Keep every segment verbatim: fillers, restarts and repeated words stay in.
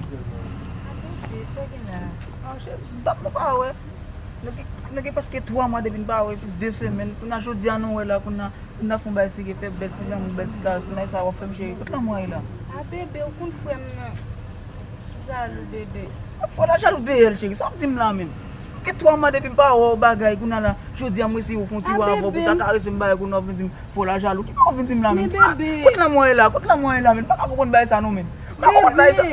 Bebe, sa w gen la? Ah, cheri, m t ap nou pa wè. Nou gen, nou gen prèske twa mwa depi n pa wè, plis de semèn. Kounye a jodi a nou wè la, kounye a n ap fè yon bagay serye, fè bèl ti lanmou, bèl ti karès. Kounye a sa w ap fè m, cheri. Kot lanmou a ye la? A bebe, ou konn frè m nan jalou, bebe. Fò la jalou dèyè l, cheri. Sa w ap di m la menm? Gen twa mwa depi m pa wè w bagay, kounye a la, jodi a m resi w fè yon ti wè avè w pou ta karese m bagay, kounye a w vin di m fò la jalou. Ki pa w vin di m la menm? Men bebe. Kot lanmou a ye la? Kot lanmou a ye la menm? M pa ka konprann bagay sa non menm. M pa ka konpran bagay sa.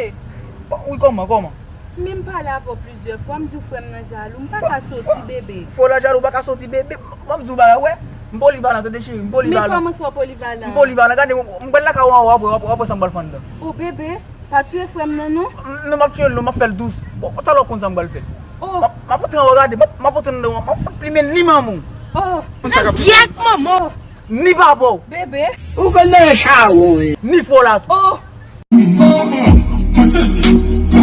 Wi, kòman, kòman? Men m pale avè w plizyè fwa, m di w frè m nan jalou, m pa ka soti bebe. Fò la jalou pa ka soti bebe. M ap di w bagay, wè. M polivalan, tande cheri, m polivalan. Men kòman sa w polivalan? M polivalan, gade, m pral lakay ou anwo apre, w ap wè sa m pral fè anndan. O bebe, pa tiye frè m nan non. Non, m ap tiye l non, m ap fè l dous. Bon, talè w konn sa m pral fè. M ap, m ap antre anwo, gade, m ap, m ap antre anndan, m ap fout plimen ni manman w. O. Pyèt manman w. Ni papa w. Bebe. Ou konn nan chawon wi. Ni fò la tou. O. Mwen sezi.